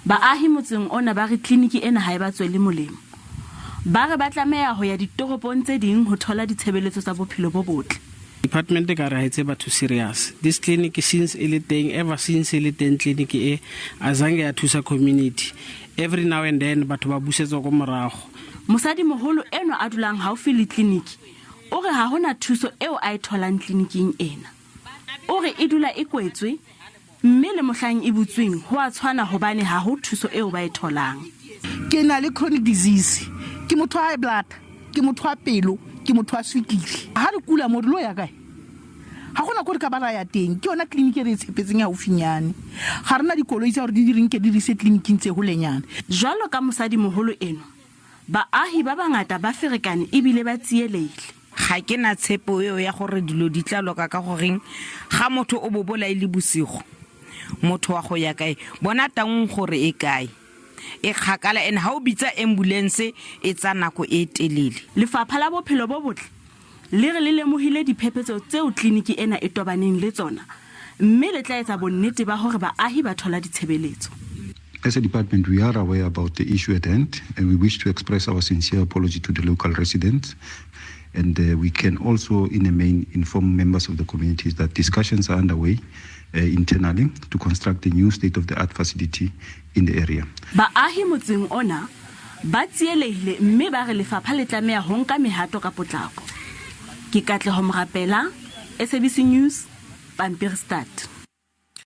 Baahi motseng ona ba re tleliniki ena ha e ba tswele molemo. Ba re ba tlameha ho ya ditoropong tse ding ho thola ditshebeletso tsa bophelo bo botle. Department e kare ha e tse batho serious. This clinic since e le teng, ever since e le teng clinic e, azange ya thusa community. Every now and then batho ba busetswa ko morago. Mosadimoholo enwa a dulang haufi le tleliniki o re ha ho na thuso eo a e tholang tleliniking ena. O re e dula e kwetswe mme le mohlang e butsweng ho a tshwana hobane ha ho thuso eo ba e tholang. Ke na le chronic disease, ke motho wa high blood, ke motho wa pelo, ke motho wa swikiri. Ha re kula mo re lo ya kae? Ha gona ko re ka ba ra ya teng. Ke yona tleliniki e re e tshepetseng e haufinyane. Ga re na dikoloi tsa gore di di re nke di re ise tleliniking tse holenyana. Jwalo ka mosadimoholo enwa, baahi ba bangata ba ferekane ebile ba tsielehile. Ga ke na tshepo eo ya gore dilo di tla loka ka goreng ga motho o bobola e le bosigo motho wa go ya kae bona Taung gore e kae e kgakala and ga o bitsa ambulance e tsa nako e telele. Lefapha la Bophelo bo Botle le re le lemohile diphephetso tseo tleliniki ena e tobaneng le tsona mme le tla etsa bonnete ba hore baahi ba thola ditshebeletso. As a department, we are aware about the issue at hand, and we wish to express our sincere apology to the local residents. And uh, we can also, in the main, inform members of the communities that discussions are underway uh, internally to construct a new state-of-the-art facility in the area. Baahi motseng ona ba tsielehile mme ba re lefapha le tlameha ho nka mehato ka potlako. Ke Katleho Morapela, SABC News, Pampierstad.